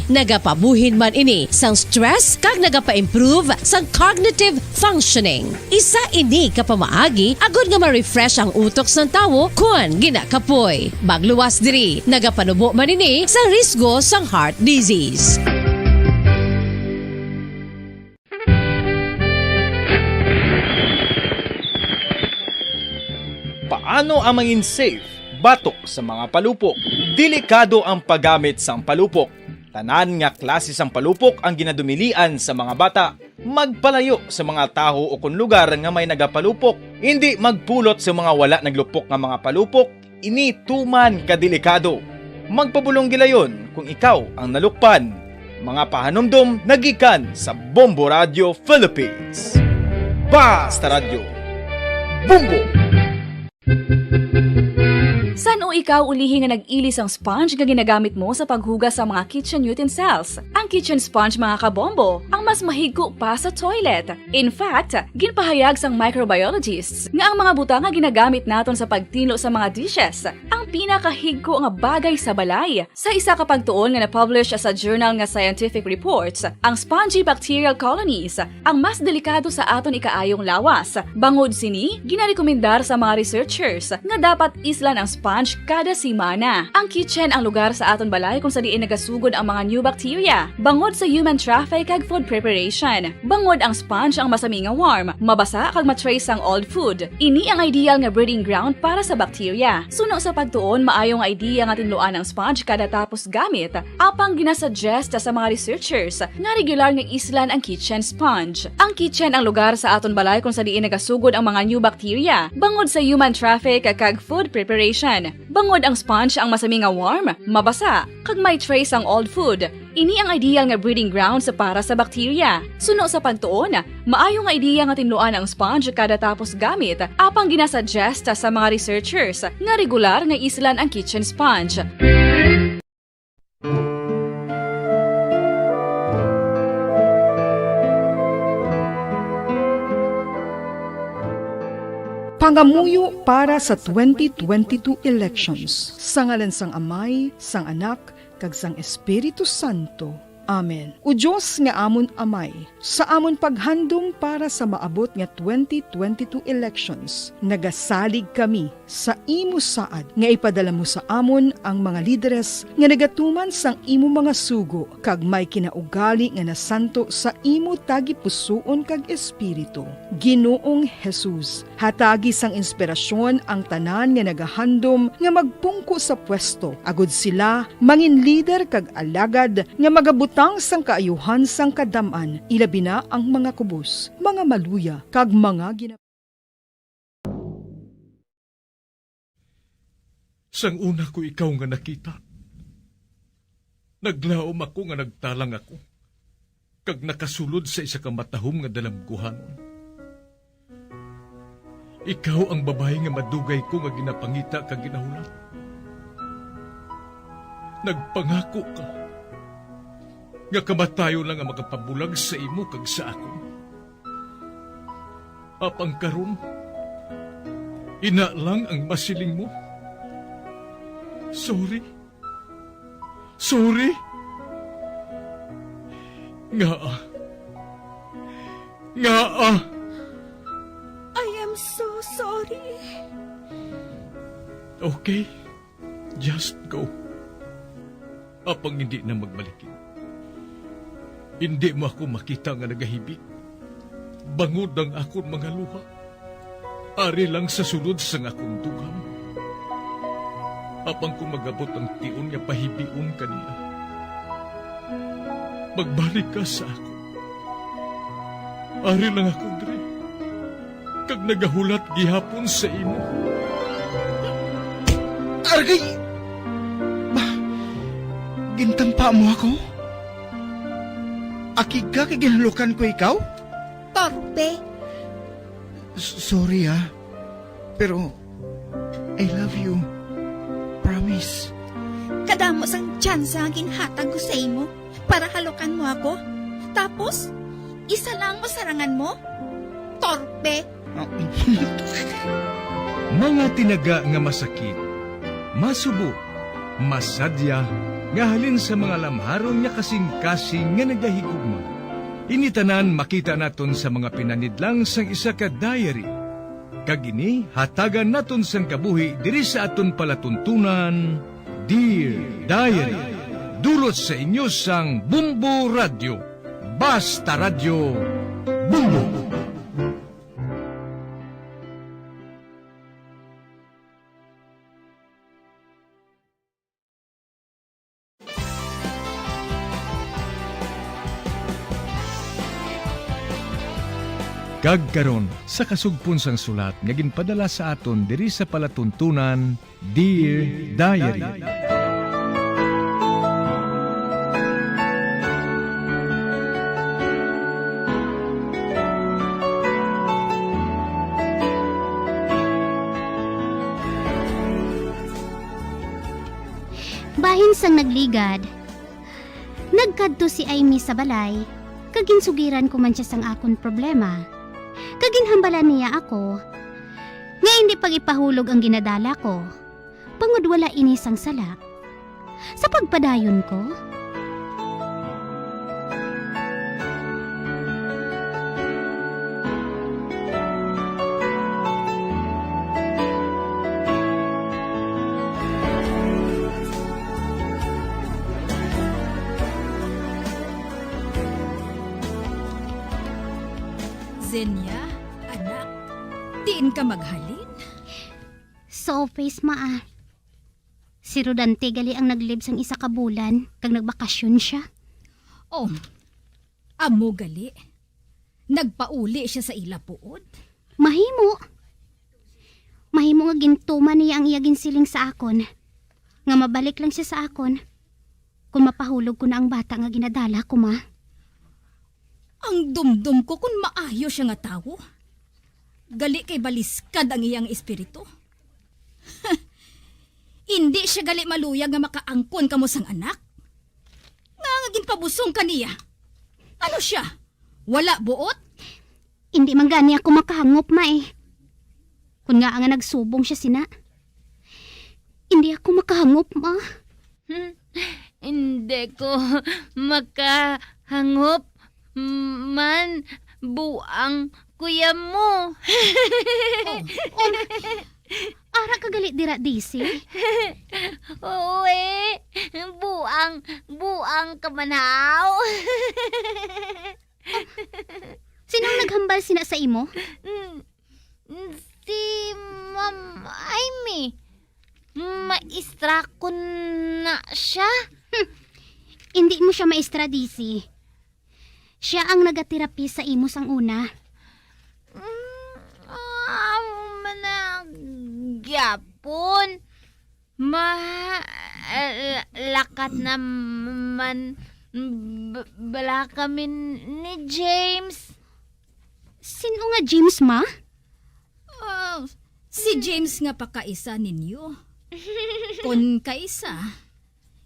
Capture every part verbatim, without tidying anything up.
Nagapabuhin man ini sang stress kag nagapa-improve sang cognitive functioning. Isa ini ka pamaagi agud nga ma-refresh ang utok sang tawo kon ginakapoy. Magluwas diri, nagapanubo man ini sa risgo sang heart disease. Paano ang mangin safe batok sa mga palupok? Delikado ang paggamit sang palupok. Tanan nga klase sang palupok ang ginadumilian sa mga bata. Magpalayo sa mga tawo o kon lugar nga may nagapalupok. Indi magpulot sa mga wala naglupok nga mga palupok. Ini tuman ka delikado. Magpabulong gilayon kung ikaw ang nalukpan. Mga pahanumdom nagikan sa Bombo Radio Philippines. Basta Radyo, Bombo! San-o ikaw ulihi nga nag-ili sang sponge nga ginagamit mo sa paghugas sa mga kitchen utensils? Ang kitchen sponge, mga kabombo, ang mas mahigko pa sa toilet. In fact, ginpahayag sang microbiologists nga ang mga butang nga ginagamit naton sa pagtinlo sa mga dishes ang pinakahigko nga bagay sa balay. Sa isa ka pagtuon nga na-publish sa journal nga Scientific Reports, ang spongy bacterial colonies ang mas delikado sa aton ikaayong lawas. Bangod sini, ginarekomendar sa mga researchers nga dapat islan ang sponge kada semana. Ang kitchen ang lugar sa aton balay kung sa diin nagasugod ang mga new bacteria, bangod sa human traffic kag food preparation. Bangod ang sponge ang masami nga warm, mabasa kag ma-trace sang old food. Ini ang ideal nga breeding ground para sa bacteria. Suno sa pagtuon, maayo nga idea nga tinluan ang sponge kada tapos gamit, apang ginasuggest sa mga researchers nga regular nga islan ang kitchen sponge. Ang kitchen ang lugar sa aton balay kung sa diin nagasugod ang mga new bacteria, bangod sa human traffic kag food preparation. Bangod ang sponge ang masami nga warm, mabasa, kag may trace ang old food. Ini ang ideal nga breeding grounds para sa bacteria. Suno sa pagtuon, maayo nga ideya nga tinluan ang sponge kada tapos gamit, apang ginasuggest sa mga researchers nga regular nga islan ang kitchen sponge. Pangamuyo para sa twenty twenty-two elections. Sa ngalan sang Amay, sang Anak, kag sang Espiritu Santo. Amen. O Dios nga amon Amay, sa amon paghandom para sa maabot nga twenty twenty-two elections, nagasalig kami sa imo saad nga ipadala mo sa amon ang mga lideres nga nagatuman sang imo mga sugo kag may kinaugali nga nasanto sa imo tagipusoon kag espiritu. Ginoong Jesus, hatagi sang inspirasyon ang tanan nga nagahandom nga magpungko sa pwesto, agud sila mangin lider kag alagad nga magabutang sang kaayuhan sang kadam-an, ilabi na ang mga kubos, mga maluya, kag mga gina- Sang una ko ikaw nga nakita, naglaom ako nga nagtalang ako, kag nakasulod sa isa ka matahom nga dalamguhanon. Ikaw ang babayi nga madugay ko nga ginapangita kag ginahulat. Nagpangako ka nga kamatayon lang ang makapabulag sa imo kag sa akon. Apang karon, ina lang ang masiling mo. Sorry. Sorry. Ngaa? Ngaa? I am so sorry. Okay. Just go. Apang hindi na magbalikin. Hindi mo ako makita nga nagahibi. Bangod ang akon mga luha, ari lang sa sulod sang akon dughan. Apang kon mag-abot ang tion nga pahibion ka niya, magbalik ka sa akon. Ari lang ako diri, kag nagahulat gihapon sa imo. Argay! Ba, gintampa mo ako? Akig ka kay ginhalukan ko ikaw? Torpe! S-, sorry, ah. Pero, I love you. Promise. Kadamo sang tsansa nga ginhatag ko sa imo para halukan mo ako. Tapos, isa lang ang masarangan mo? Torpe! Mga tinaga nga masakit, masubo, masadya, nga halin sa mga lamharon nga kasing-kasing nga nagahigugma. Ini tanan makita naton sa mga pinanidlang sang isa ka diary. Kag ini hatagan naton sang kabuhi diri sa aton palatuntunan, Dear Diary. Dulot sa inyo sang Bumbo Radyo. Basta Radyo, Bumbo. Kag karon, sa kasugpon sang sulat nga ginpadala sa aton diri sa palatuntunan, Dear Diary. Bahin sang nagligad, nagkadto si Amy sa balay, kag ginsugiran ko man sia sang akon problema. Kag ginhambalan niya ako nga indi pag-ipahulog ang ginadala ko, bangod wala ini sang sala. Sa pagpadayon ko, Zenia, anak, diin ka maghalin? Sa office, ma, ah. Si Rodante gali ang naglib sang isa ka bulan, kag nagbakasyon sia. Oh, amo gali. Nagpauli sia sa ila puod? Mahimo. Mahimo nga gintuman niya ang iya ginsiling sa akon, nga mabalik lang sia sa akon kon mapahulog ko na ang bata nga ginadala ko, ma. Ang dumdom ko kon maayo sia nga tawo. Gali kay baliskad ang iyang espiritu. Indi sia gali maluyag nga makaangkon kamo sang anak. Nga nga ginpabusong ka niya? Ano sia? Wala buot? Indi man gani ako makahangop, ma, eh. Kun ngaa nga nagsubong sia sina. Indi ako makahangop, ma. Hmm, hindi ko makahangop man, buang kuya mo. Oh, oh, ara ka gali dira, Daisy? Oo, eh. Buang, buang ka man, haw. Sino ang naghambal sina sa imo? Mm, si Ma'am Amy. Maestra ko na siya. Hmm. Indi mo siya maestra, Daisy. Siya ang nagaterapi sa imo sang una. Mm, amo man na gyapon. Ma-, eh, lakat naman b-, bala kami ni James. Sino nga James, ma? Ah, si James nga pakaisa ninyo. Kon kaisa,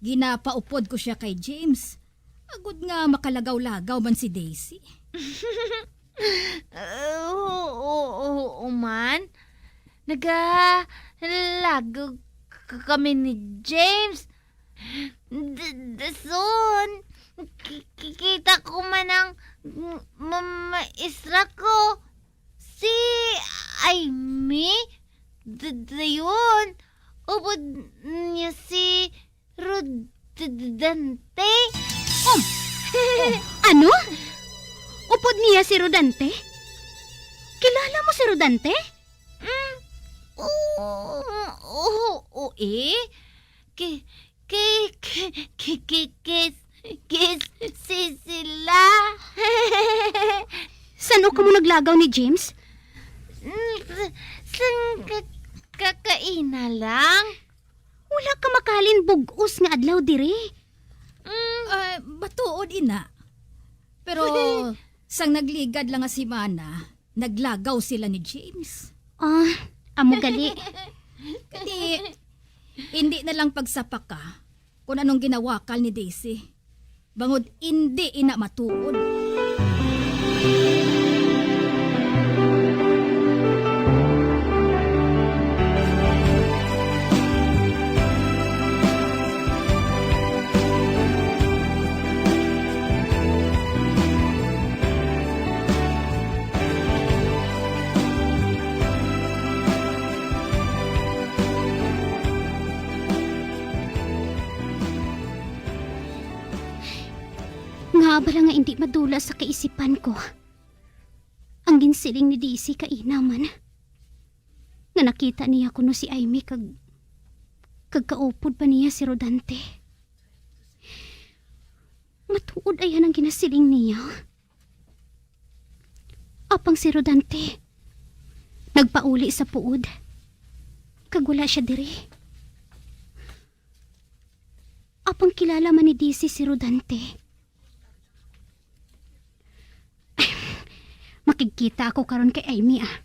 ginapaupod ko sia kay James. Agod nga makalagaw-lagaw man si Daisy. Oo, oo, oo man. Nagalago k-, kami ni James. D-, dason, ki-, ki-, kita ko man ang ma-, maestra ko. Si Amy, d-, dayon, upod niya si Rodante? Um, oh, ano? Upod niya si Rodante? Kilala mo si Rodante? Mm, oo, oo, oo, eh. Ki-, ki-, ki-, ki-, kis-, kis-, si-, sila. San-o kamo naglagaw ni James? Mm, sa-, sang ka-, kakaina lang. Wala ka makahalin bug-os nga adlaw diri. Mm. Ah, matuod, ina. Pero sang nagligad lang nga semana, naglagaw sila ni James. Ah, amo gali. Kani, hindi na lang pagsapaka kung anong ginawakal ni Daisy. Bangod indi ina matuod. Abala nga indi madula sa kaisipan ko ang ginsiling ni Daisy kaina man, nga nakita niya kuno si Aimee kag, kag kaupod pa niya si Rodante. Matuod ay ang ginasiling niya. Apang si Rodante nagpauli sa puod, kag wala sia diri. Apang kilala man ni Daisy si Rodante. Makigkita ako karon kay Aimee, ah.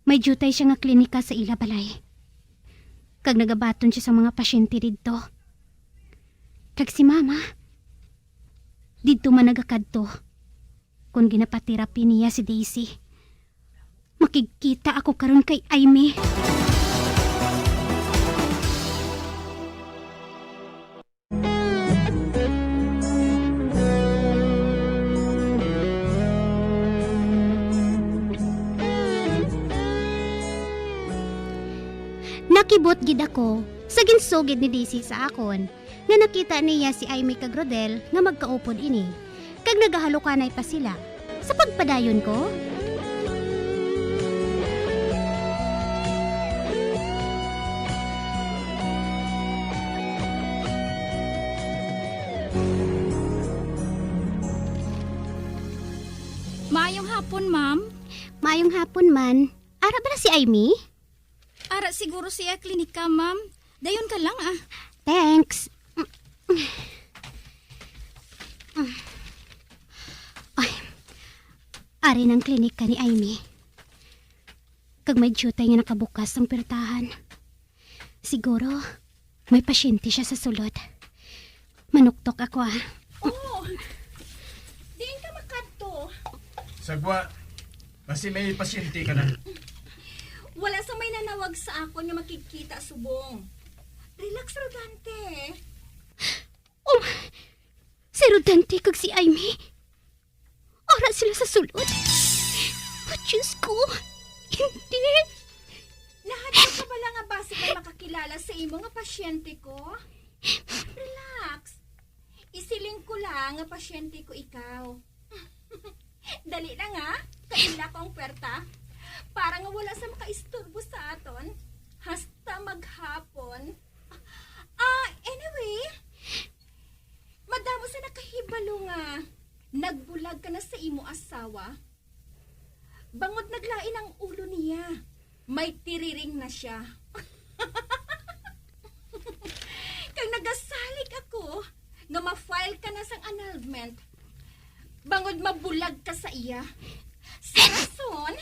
May diutay siya nga klinika sa ila balay. Kag nagabaton siya sa mga pasyente didto. Kag si Mama, didto man nagakadto kon ginapaterapi niya si Daisy. Makigkita ako karon kay Aimee. Nakibot gid ako sa ginsugid ni Daisy sa akon, nga nakita niya si Aimee kag Rodel nga magkaupod ini, kag nagahalukanay pa sila. Sa pagpadayon ko, Maayong hapon, ma'am. Maayong hapon man. Ara bala si Aimee? Ara siguro siya klinika, ma'am. Dayon ka lang, ah. Thanks. Ay, ari ang klinika ni Aimee. Kag may diutay nga nakabukas ang pertahan. Siguro, may pasyente siya sa sulod. Manuktok ako, ah. Oh, diin ka makadto? Sagwa, basi may pasyente ka na. Wala sa may nanawag sa akon nga makigkita subong. Relax, Rodante. Oh, si Rodante kag si Aimee. Ara sila sa sulod. Oh, Diyos ko. Hindi. Nahadlok ka bala nga basi may makakilala sa imo nga pasyente ko? Relax. Isiling ko lang nga pasyente ko ikaw. Dali lang, ha? Kaila ko ang puwerta. Para nga wala sa makaistorbo sa aton. Hasta maghapon. Ah, anyway, madamo sa nakahibalo nga nagbulag ka na sa imo asawa. Bangod naglain ang ulo niya, may tiriring na siya. Kag nagasalig ako nga ma-file ka na sang annulment, bangod mabulag ka sa iya. Sa rason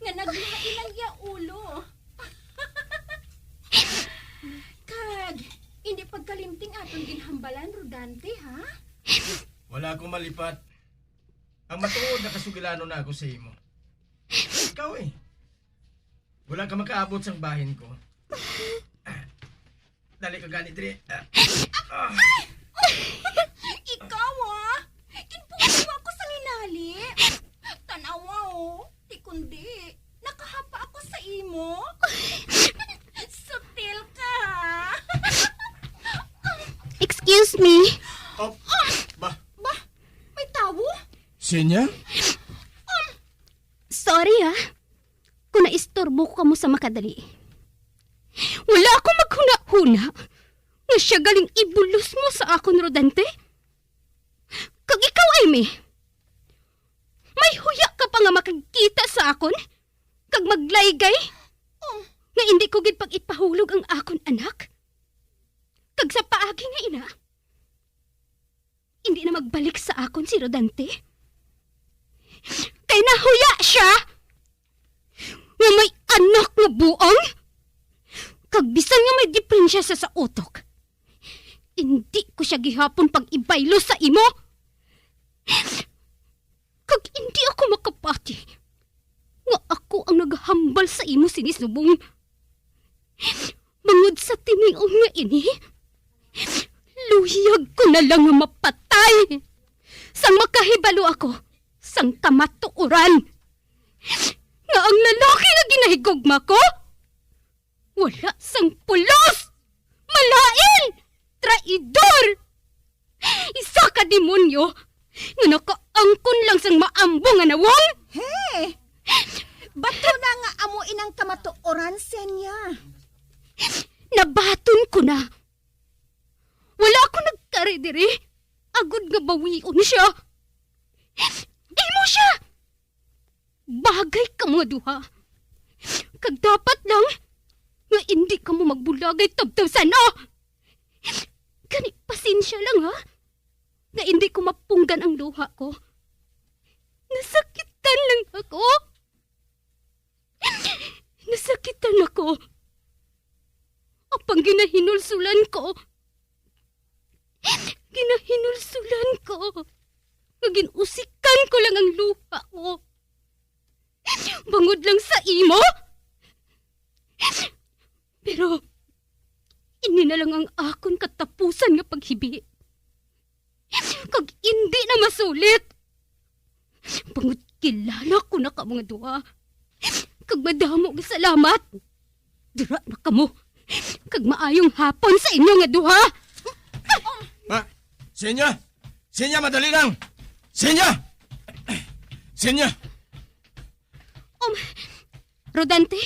nga naglain ang iya ulo. Kag, hindi pagkalimti ang aton ginhambalan, Rodante, ha? Wala akong malipat. Ang matuod, nakasugilanon na ako sa imo. Ikaw, eh. Wala ka makaabot sang bahin ko. Dali ka gani diri. Ah. Ikaw, ah! Ginbuhat mo ako sa hinali. Tanawa, oh. Di kundi, nakahapa ako sa imo. Sutil ka, ha? Excuse me. Oh, ba? Ba? May tawo? Sinya? Sorry, ah. Kung naistorbo ko kamo sa makadali. Wala ako maghuna-huna nga siya galing ibulos mo sa akon, Rodante. Kag ikaw, Aimee, may huya ka pa nga makagkita sa akon kag maglaygay nga indi ko gid pag-ipahulog ang akon anak. Kag sa paagi nga ina, indi na magbalik sa akon si Rodante. Kay nahuya siya nga may anak nga buang. Kag bisan nga may diperensya siya sa utok, indi ko siya gihapon pag-ibaylo sa imo. Kag indi ako makapati nga ako ang naghambal sa imo sini subong. Bangod sa tinion nga ini, luyag ko na lang nga mapatay sang makahibalo ako sang kamatuoran nga ang lalaki nga ginahigugma ko wala sang pulos, malain, traidor, isa ka demonyo nga nakaangkon lang sang maambo nga nawong? Hey! Bato na nga amo inang kamatuoran, Senya. Nabaton ko na. Wala ako nagkari diri agod nga bawion siya. Imo siya! Bagay kamo nga duha. Kag dapat lang nga indi kamo magbulagay tubtob san-o. Gani, pasensya lang, ha, nga indi ko mapunggan ang luha ko. Nasakitan lang ako. Nasakitan ako. Apang ginahinulsulan ko. Ginahinulsulan ko nga gin-usikan ko lang ang luha ko bangod lang sa imo. Pero ini na lang ang akon katapusan nga paghibi, kag indi na masulit. Bangod kilala ko na kamo nga duha. Kag madamo nga salamat. Dira na kamo. Kag maayong hapon sa inyo nga duha. Ah, Senya! Senya, madali lang! Senya! Senya! Um, Rodante?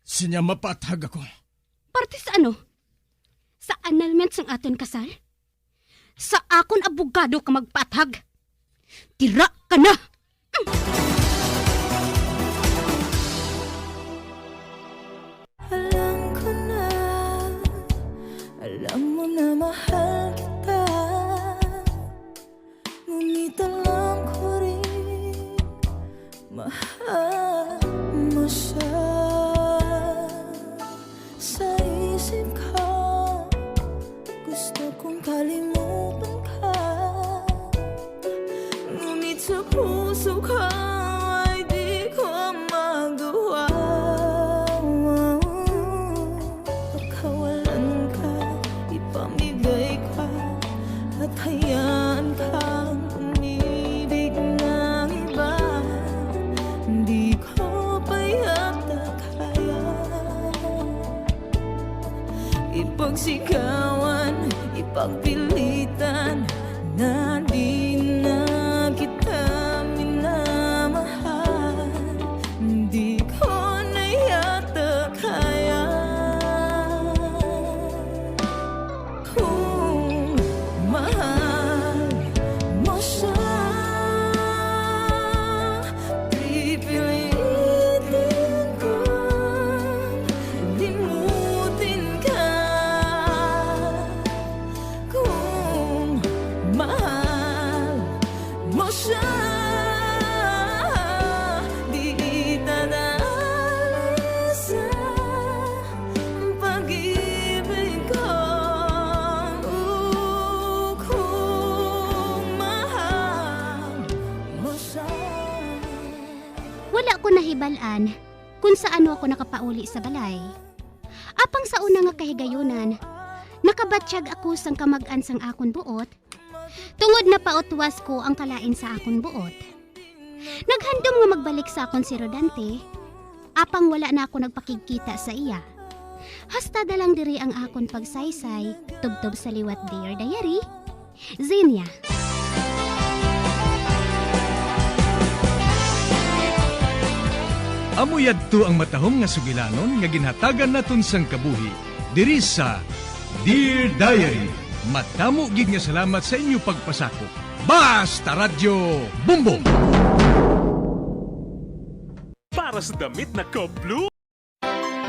Senya, mapaathag ako. Parte sa ano? Sa annulment sang aton kasal? Sa akon abogado ka magpaathag. Dira ka na! Alam ko na, alam mo na mahal kita. Ngunit alam ko rin, mahal mo siya. Sa isip ko, gusto kong kalimutan ka. Ngunit sa puso ko ay di ko magawa. Pagkawalan ka, ipamigay ka, at hayaan kang umibig ng iba. Di ko pa yata kaya ipagsigawan, ipagpilitan, na di na kita minamahal. Di ko na yata kaya. Kung mahal mo siya, pipilitin kong limutin ka. Kung mahal mo siya, di kita naalis sa pag-ibig ko. Kung mahal mo siya. Wala ko nahibal-an kon sa ano ako nakapauli sa balay. Apang sa una nga kahigayunan, nakabatyag ako sang kamag-an sang akon buot, tungod napautwas ko ang kalain sa akon buot. Naghandom nga magbalik sa akon si Rodante, apang wala na ako nagpakigkita sa iya. Hasta da lang diri ang akon pagsaysay tubtob sa liwat, Dear Diary. Zenia. Amo yadto ang matahom nga sugilanon nga ginhatagan naton sang kabuhi diri sa Dear Diary. Madamo gid nga salamat sa inyo pagpasakop. Basta Radyo Bumbong! Para sa damit na ka-blue.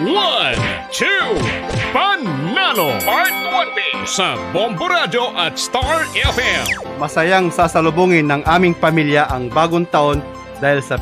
One, two, Panalo Part one B sa Bombo Radyo at Star F M. Masayang sasalubungin ng aming pamilya ang bagong taon dahil sa